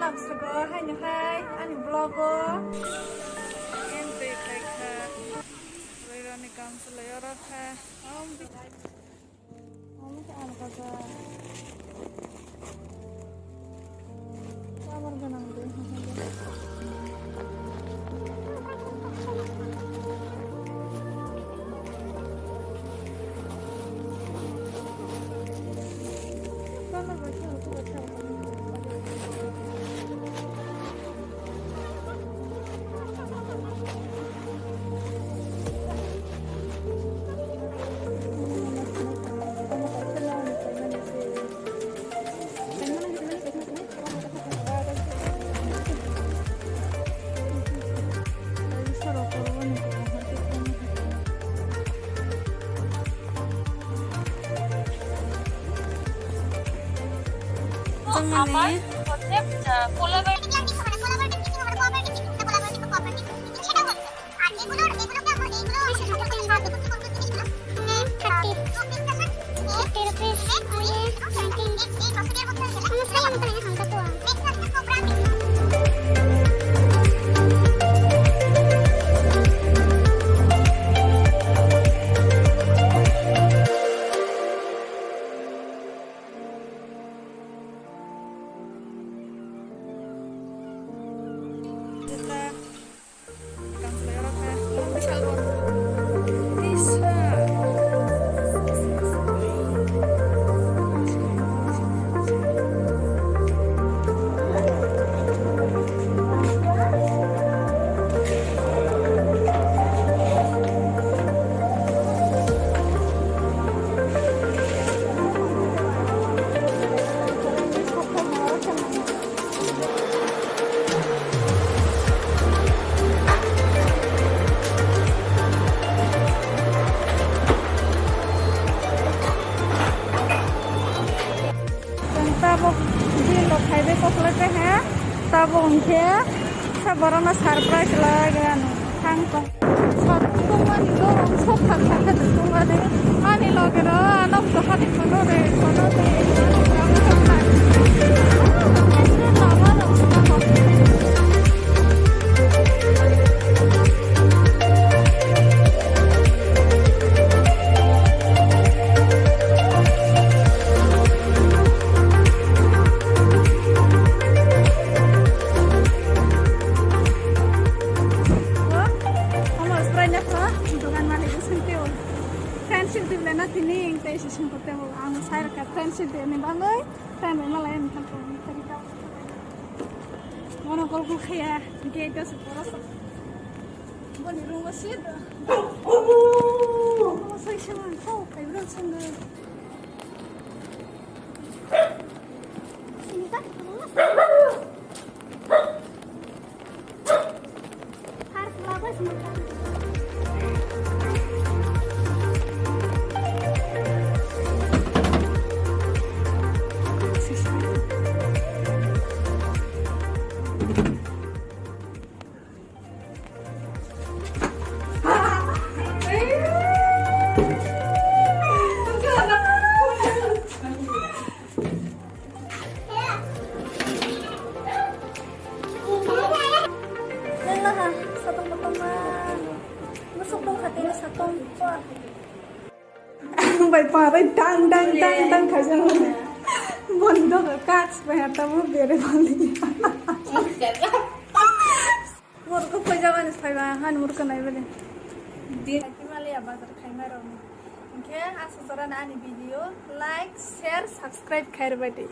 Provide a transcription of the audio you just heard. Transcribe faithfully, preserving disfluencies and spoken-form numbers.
Ang saka haino hai ani vlog o. Entry khai kha. Roirani kam chwlai oro kha. Jongmani. Tabuk bill rok khai bai koklai khe, tabuk hwnkhe sa borokno surprise lai gana thang tong. Satung tongmani borok sok thang thang khe tongmani ani loge rok ano dohani kono de kono de. Omo Sprite no kho, dogan malik bwswng tei o. Friendship twi belai no tini, tei se songkot tei o. Ang sai rwkha friendship twi ni bagwi, friend bai malai ani thangkha. Mono kol kol khaya, gate o se poro sa. Boni room o se do. Omo sai se man kho, kai bro song do. Sini kan? Nang naha satong botong ma musuk dong kha tini satong. Bai pa bai dang dang dang dang khaijak mani. Boni dogo kak bai ha tamo bere bali. Murko khaijak ani saiba han murko nai bali. Din Himalaya bazar khaima rok. Hingke asuk jora ani video like, share, subscribe khair badi.